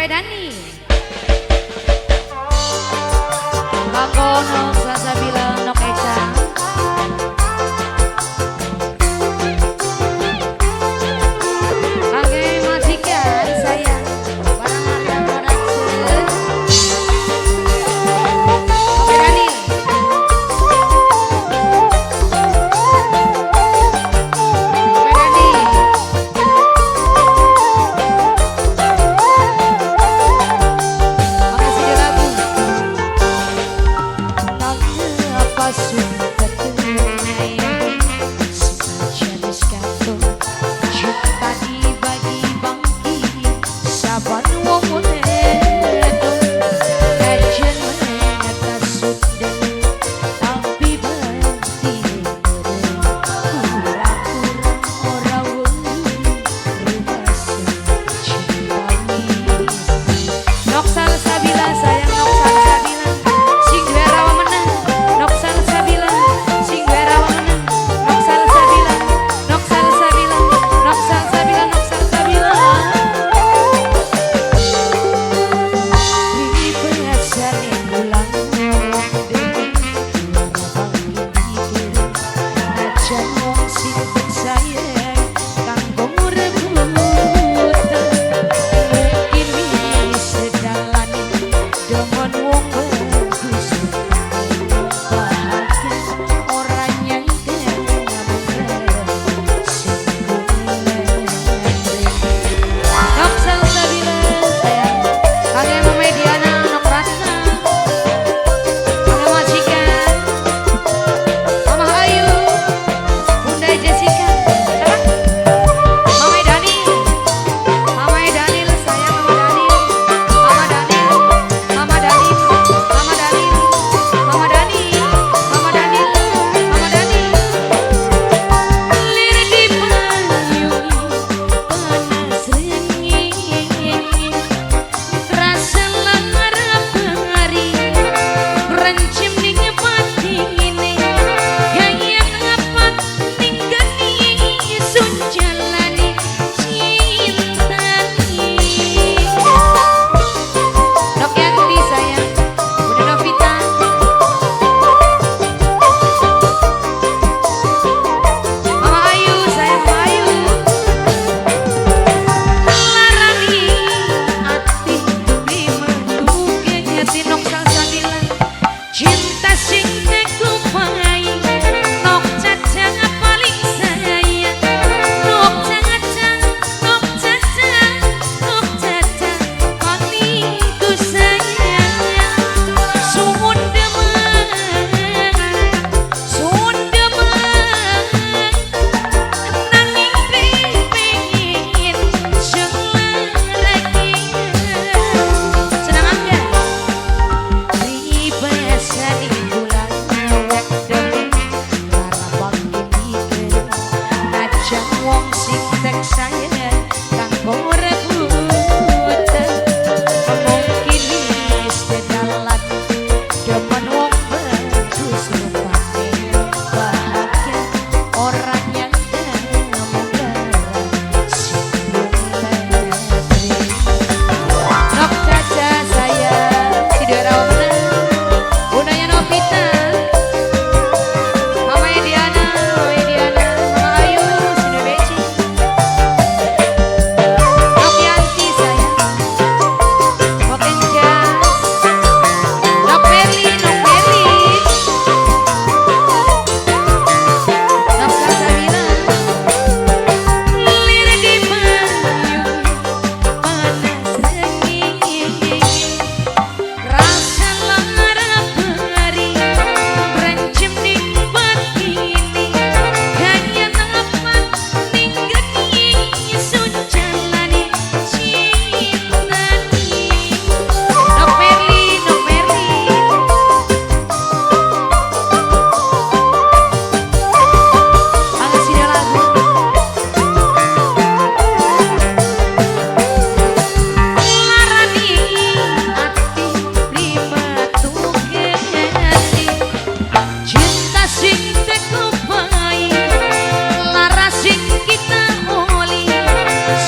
Bapak Dani. Kanggo Nok Salsabila, Nok Eca. Kangge majikan saya barang ada production. Bapak Dani. Bapak Dani. Makasih di lagu. Apa cinta dibagi bangki saban wong tapi berarti kurang-kurang ora Nok Salsabila sayang, Nok Salsabila sing duwe rawa meneng, Nok Salsabila sing duwe rawa meneng, Nok Salsabila, Nok Salsabila, Nok Salsabila, Nok Salsabila. Pribasane pulang najan wong sing sayang kanggo ngrebutan mungkin wis sedalane demen wong bagus bahagia ora nyangka sing Nok Salsabila sayang, kangge Mama Diana, Nok Ratna, kangge majikan Mama Ayu, Bunda Jessica, siapa? Mama Dani, Mama Daniel sayang, Mama Daniel, Mama Daniel, Mama Dani, Mama Daniel, Mama Dani, Mama Daniel, Mama Dani. Lir di payung panas renging, rasa lara hari rencim ning batine, kaya apa ning geni sun jalani cintani. Nok Yanti sayang, Bunda Novita. Mama Ayu sayang, Mama Ayu. Larani ati limetuke hati Nok Salsabila, cinta sing pai Nok Caca paling sayang, Nok Caca, Nok Caca, Nok Caca paling ku sayang. Suwun demen, suwun demen, nanging pengen selaraki. Senang aja. Pribasane bulan awak demen lara bangkit mikir najan wong sing tek sayang kanggo rebutan mungkin wis dedalan demen wong bagus rupane bahagia ora nyangka mung sing Nok Caca sayang, si duwe rawa meneng, Bundanya Novita, Mama Diana, Mama Diana, Mama Ayu, si duwe beci. Nok Yanti sayang, Nok Enjas, Nok Merli, Nok Merli, Nok Salsabila. Lir di payung panas renging, rasa lara bari rencim ning batine, kaya apa ning geni sun jalani cintani. Nok Merli, Nok Merli. Makasih ya lagu. Larani ati limetuke ati, cinta sing teko pai lara sing kita oli,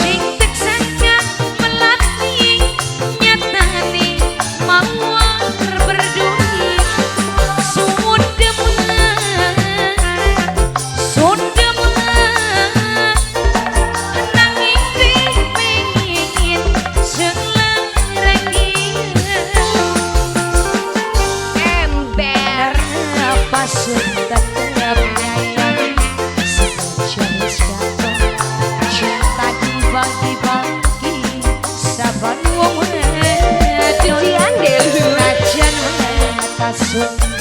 sing tek sangka melati Tasun tetep nyayangi. Senajan wis katon cintaku bagi-bagi saban wong wedon. Cucian deh lu. Senajan tasun.